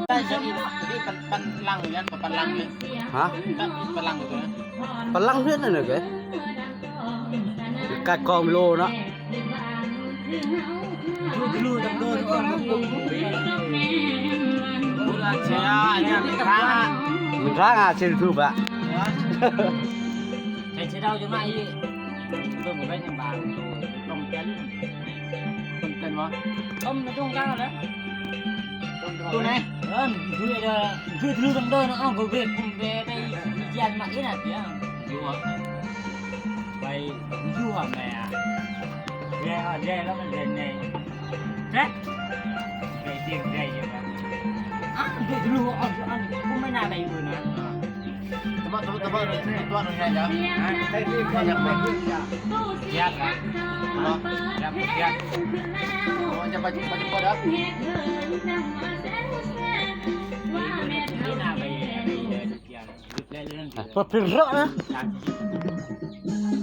ໄດ້ຊະນີ້ນະ ນີ້ປັນ ປັນຫຼັງຢູ່ນັ້ນ ປັນຫຼັງຢູ່ ຮະ? ປັນຫຼັງຢູ່ຕົວນັ້ນ ປັນຫຼັງເຮືອນນັ້ນເດ້ ກາດກອງໂລເນາະ. ເບິ່ງໄປຍັງບາງ ຕົ້ມເປັນ ຕົ້ມເປັນບໍ່? ຕົ້ມໃນຕົງກາງແຫຼະ ຕົ້ມຕົວໃດ? ເອີ ຄື ຄືຖືດັງເດີນ ເອົາ ກໍເວກ ກຸມເວໄປຢ້ານມາອີນະ ດຽວ ຢູ່ ໄປຢູ່ແມ່ ແລະ ແລະ ແລ້ວມັນເປັນໄງ ແທກ ໄປເຕີມໄດ້ຢູ່ ອ້າວ ເວກ ຮູ້ ເອົາ ເອົາ ກຸມໄປໜ້າໄດ້ຢູ່ນະ. ເປີດເພງເລາະນະ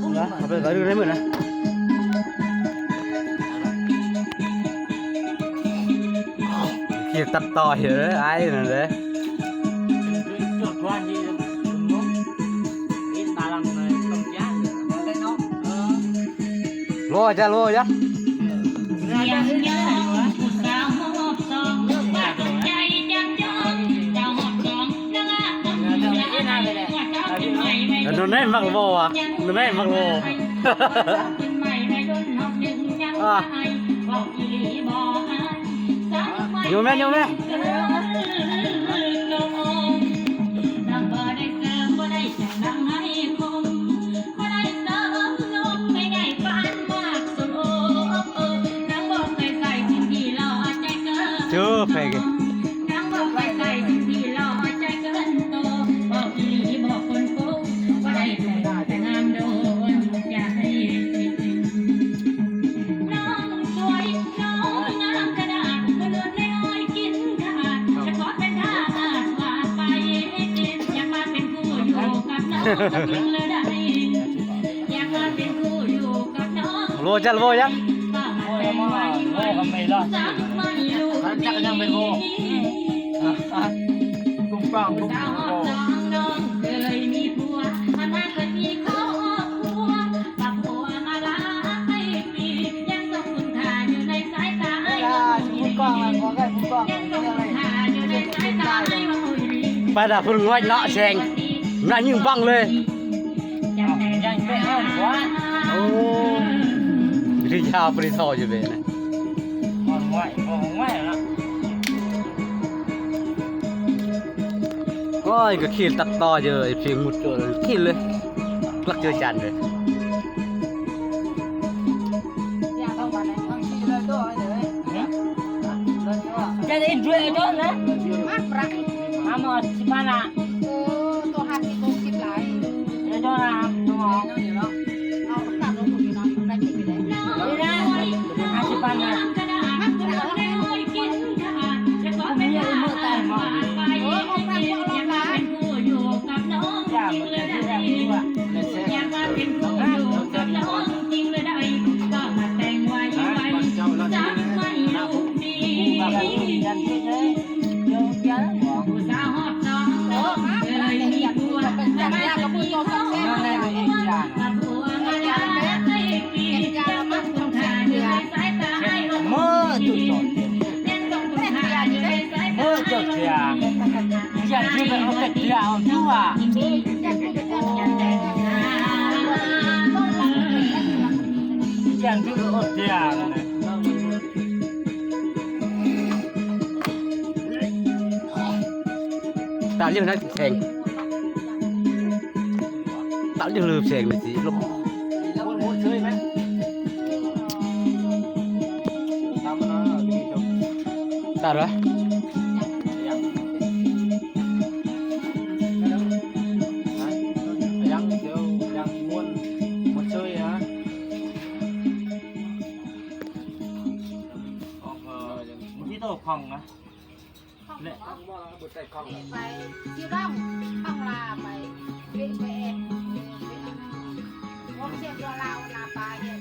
ເອົາໄປໄວ້ໃນມືນະ. ຂີ່ຕັດຕໍ່ເຮີ ອ້າຍນັ້ນເດ້ ລໍຈ້າ ລໍຈ້າ. ໂດນໄດ້ມັກບໍ່ວະ ໂດນໄດ້ມັກບໍ່? ອ່າ ໂຍມແມ່ ໂຍມແມ່. ເຈີ ໃຜ ໂລຈັນໂລຍັງ ໂອ້ຍ ໂອ້ ກໍໄມ່ລອດ ຈັກຍັງໄປໂອ້ ກຸ້ງກ້ອງກຸ້ງໂອ້. ໄປດາພຸ້ນງອຍເນາະແຊງ ໜ້າຍິງບັງເລີຍ. ໂອ້ ວິທະຍາປະລິຊໍຢູ່ເບນະ. ໂອ້ຍ ກໍຂີ່ຕັດຕໍ່ຢູ່ ໄອ້ເພງມຸດໂຈນຂີ່ເລີຍ ລັກເຈີຈານເລີຍ. ຈະໄດ້ດ້ວຍໂດນນະ ມາປະ ມາໝໍຊິພານະ ໂອ້ ໂຕຫ້າສິບ ຫົກສິບຫຼາຍ ໂດນນະ ໂດນນະ. ຕາມຢູ່ນະແຊງ ຕາມຢູ່ລືມແຊງນີ້ຊິລົງ ຕາມລະ. ມີໂຕຂອງນະ ຂອງ ແລະ ຂອງບໍ່ ໄປຊິລອງຂອງລາໄປ ເວະ ໄປແອບ ວງສຽງຕົວລາວນາປາເຮັດ